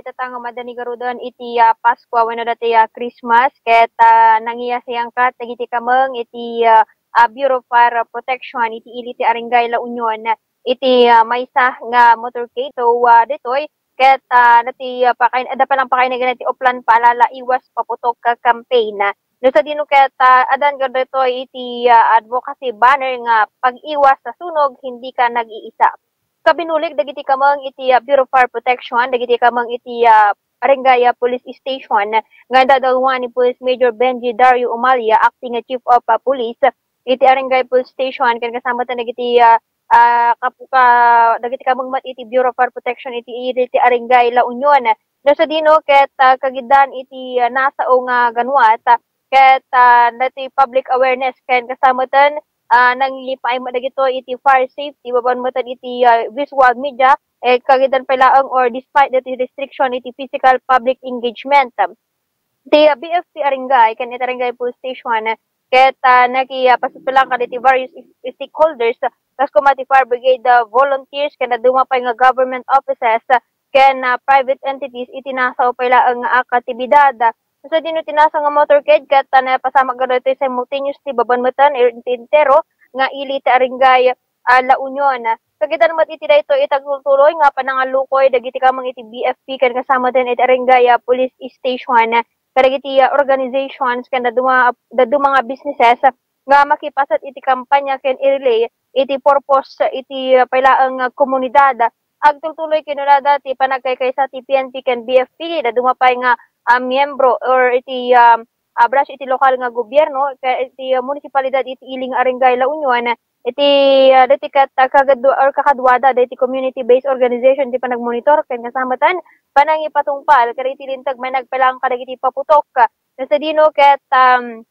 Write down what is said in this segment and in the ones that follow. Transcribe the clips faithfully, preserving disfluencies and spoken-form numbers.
Ita nga madani garuden iti, ah, Paskua wenno dati, ah, Christmas, ket, ah, nangiasayangkat dagiti kameng iti, ah, ah, Bureau of Fire Protection iti ili ti Arengay La Union iti, ah, maysa nga motorcade. So, ah, ditoy ket, ah, dati, ah, pakain-, adda pay lang pakainagan iti Oplan Paalala Iwas Paputok, ah, campaign. No sadino ket, ah, addan ditoy iti, ah, advocacy banner nga "Pag-iwas sa sunog, hindi ka nag-iisa." Kabinulig dagiti kameng iti, ah, Bureau of Fire Protection, dagiti kameng iti, ah, Arengay, ah, Police Station nga adda dawan ni Police Major Benji Dario Umalia, Acting Chief of, ah, Police iti Arengay Police Station, ken kasama met dagiti, ah, ah, kap-, ka-, dagiti kameng met iti Bureau of Fire Protection iti, iti Arengay La Union. No sadino ket, ah, kagiddan iti, ah, nasao nga ganuat, ket, ah, dati public awareness ken kasama met, ah, nangipaay met dagitoy iti fire safety, babaen met iti, ah, visual media, eh, kagiddan pay laeng or despite dati restriction iti physical public engagement. Ti, ah, B F P Arengay ken iti Arengay Police Station ket, ah, naki, ah, pasuppilan kadagiti various is-, stakeholders, kas koma ti fire brigade, ah, volunteers ken dadduma pay nga government offices, ah, ken, ah, private entities iti nasao pay laeng nga aktibidad. So, sadino ti nasao nga motorcade ket, ah, napasamak daytoy simultaneously babaen met iti entero nga ili ti Arengay, ah, La Union. Kagiddan met iti daytoy iti agtultuloy nga panangallukoy dagiti kameng iti B F P ken kasama met iti Arengay, ah, Police Station kadagiti, ah, organizations ken dadduma, dadduma nga businesses nga makipaset iti kampanya ken i-relay iti purpose iti, ah, pay laeng nga komunidad. Agtultuloy kinunada ti panagkaykaysa ti P N P ken B F P, dadduma pay nga, ah, miyembro or iti, ah, ah, branch iti lokal nga gobierno, ken iti, ah, munisipalidad iti ili nga Arengay La Union, iti, ah, dati ket, ah, kagadua-, or kakaduada dagiti community-based organization ti panagmonitor ken kasama met panangipatungpal kadagiti linteg nga nagpalang kadagiti paputok. No sadino ket, um,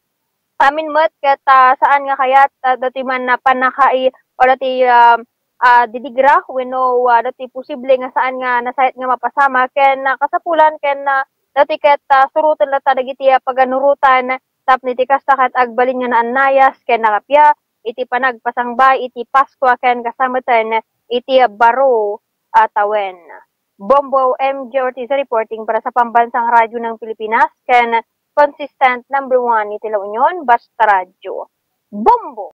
amin met ket, ah, saan nga kayat, ah, dati man na panakai o dati, ah, ah, didigra wenno, ah, dati posible nga saan nga nasayat nga mapasamak ken, ah, kasapulan ken, ah, dati ket, ah, suroten latta dagiti, ah, paganurotan tapno iti kasta ket agbalin nga naannayas ken nakappia iti panagpasangbay iti Paskua ken kasama met iti baro a tawen. Bombo M J Ortiz reporting para sa Pambansang Radyo ng Pilipinas ken consistent number one iti La Union, Basta Radyo. Bombo!